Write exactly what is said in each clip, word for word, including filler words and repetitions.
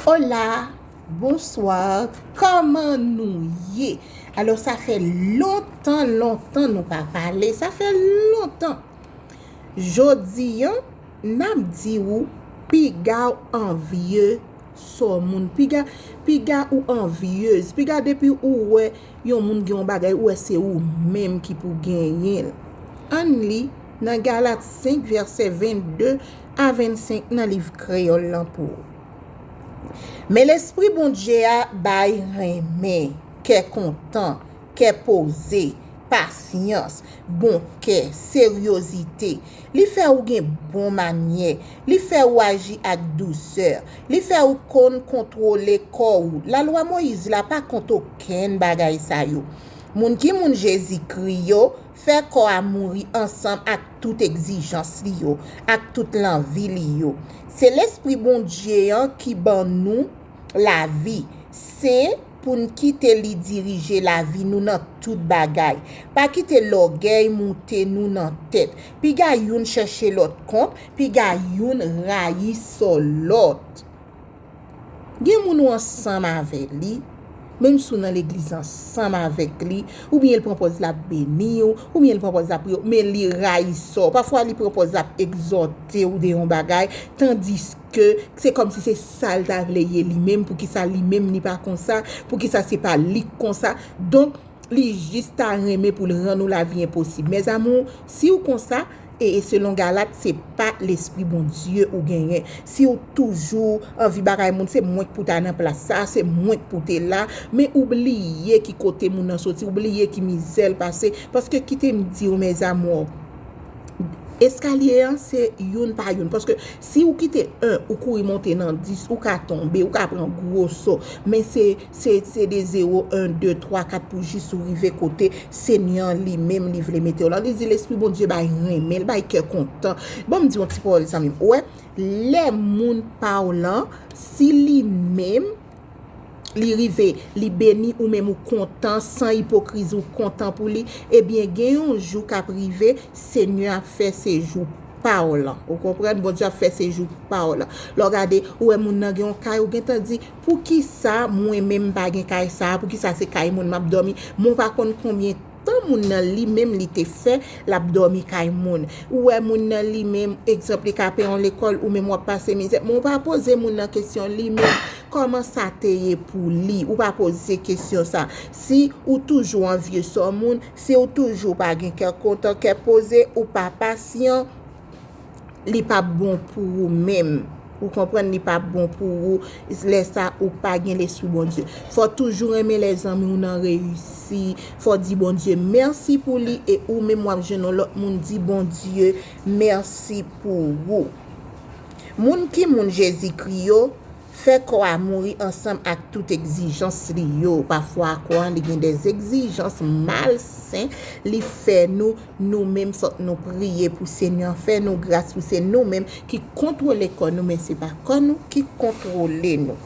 Hola, bonsoir, kòman nou ye? Alò, sa fè lontan, lontan nou pa pale, sa fè lontan. Jodi an, n ap di ou, piga w anvye sò moun, piga, piga ou anvyez, piga depi ou wè yon moun gen yon bagay, ou wè se ou menm ki pou genyen l. Ann li nan Galat senk, vèsè vennde a vennsenk nan liv kreyòl lan pou ou. Men Lespri Bondye a bay renmen, kè kontan, kè poze, pasyans, bon kè, seryozite. Li fè ou gen bon manyè. Li fè ou aji ak dousè. Li fè ou konn kontwole kò ou. Lalwa Moyiz la pa kont okenn bagay sa yo. Moun ki moun Jezikri yo, fè kò a mouri ansanm ak tout egzijans li yo, ak tout lanvi li yo. Se Lespri Bondye an ki ban nou lavi. Se pou n kite li dirije lavi nou nan tout bagay. Pa kite lògèy moute nou nan tèt. Piga youn chèche lòt kont, piga youn rayi sò lòt. Gen moun ou ansanm avè li, menm si w nan legliz ansanm avèk li, oubyen l pran pòz l ap beni w, oubyen l pran pòz l ap priye w, men li rayi sò. Pafwa li pran pòz l ap egzòte w de yon bagay, tandiske se kòmsi se sa l ta vle ye li menm, poukisa li menm li pa konsa, poukisa se pa li k konsa. Donk, li jis ta renmen pou l rann ou lavi enposib. Mes amours, si w konsa, e, e selon Galat, se pa Lespri Bondye ou genyen. Si w toujou anvi bagay moun, se mwen k pou ta nan plas sa, se mwen k pou te la, men ou bliye ki kote moun nan soti, ou bliye ki mizè l pase, paske kite m di w, mes amours, eskalye an se youn pa youn. Paske si ou kite en, ou kouri monte nan dis, ou ka tonbe, ou ka pran gwo sò. Men se, se, se de zewo, en, de, twa, kat pou jis ou rive kote Senyè an li menm li vle mete w la. Li di Lespri Bondye bay renmen, l bay kè kontan. Ban m di w yon ti pawòl, zanmi m. Ou wè, lè moun pa w lan, si li menm, li rive, li beni ou menm ou kontan, san ipokrizi ou kontan pou li, ebyen, gen yon jou k ap rive, Senyè ap fè se jou pa w lan. Ou konprann? Bondye ap fè se jou pa w lan. Lè w gade, ou wè moun nan gen yon kay, ou gentan di, poukisa mwen menm m pa gen kay sa a? Poukisa se kay moun m ap dòmi? Men w pa konn konbyen tan moun nan li menm li te fè l ap dòmi kay moun. Ou wè moun nan li menm, egzanp, li ka peye yon lekòl, ou menm w ap pase mizè. Men w pa poze moun nan kesyon li menm, kòman sa te ye pou li? Ou pa poze kesyon sa. Si ou toujou anvye sò moun, si ou toujou pa gen kè kontan, kè poze, ou pa pasyan, li p ap bon pou ou menm. Ou konprann, li p ap bon pou ou. Lè sa, ou pa gen Lespri Bondye. Fò w toujou renmen lèzanmi w nan reyisi. Fò w di Bondye mèsi pou li, e ou menm w ap jwenn yon lòt moun di Bondye mèsi pou ou. Moun ki moun Jezikri yo, fè kò a mouri ansanm ak tout egzijans li yo. Pafwa, kò an, li gen de egzijans malsen, li fè nou, nou menm, fòk nou priye pou Senyè an fè nou gras, pou se nou menm ki kontwole kò nou, men se pa kò nou ki kontwole nou.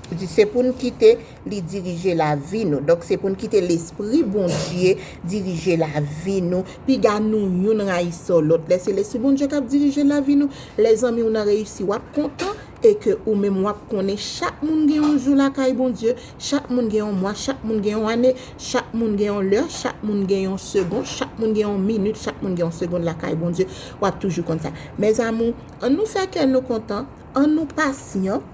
Li di se pou n kite li dirije lavi nou. Donk, se pou n kite Lespri Bondye dirije lavi nou. Piga nou youn rayi sò lòt. Lè se Lespri Bondye k ap dirije lavi nou, lèzanmi w nan reyisi, w ap kontan, e ke ou menm w ap konnen chak moun gen yon jou lakay Bondye, chak moun gen yon mwa, chak moun gen yon ane, chak moun gen yon lè, chak moun gen yon segonn, chak moun gen yon minit, chak moun gen yon segonn lakay Bondye. W ap toujou konn sa. Mes amours, ann nou fè kè nou kontan, ann nou pasyan,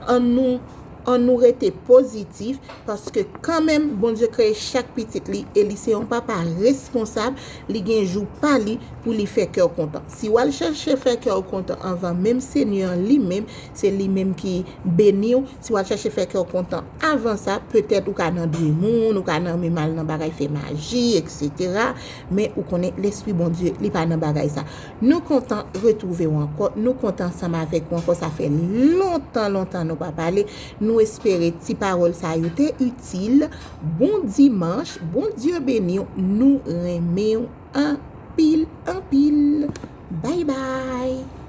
ann nou, ann nou rete pozitif, paske kanmenm Bondye kreye chak pitit li e li se yon papa responsab, li gen jou pa li pou li fè kè w kontan. Si w al chèche fè kè w kontan anvan menm Senyè an li menm, se li menm ki beni w. Si w al chèche fè kè w kontan avan sa, petèt ou ka nan dwe moun, ou ka nan menm al nan bagay fè maji, etsetera. Men ou konnen Lespri Bondye, li pa nan bagay sa. Nou kontan retwouve w ankò, nou kontan ansanm avèk ou ankò, sa fè lontan, lontan nou pa pale. Nou espere ti pawòl sa yo te itil. Bon dimanch, Bondye beni w, nou renmen w anpil, anpil. Bye bye.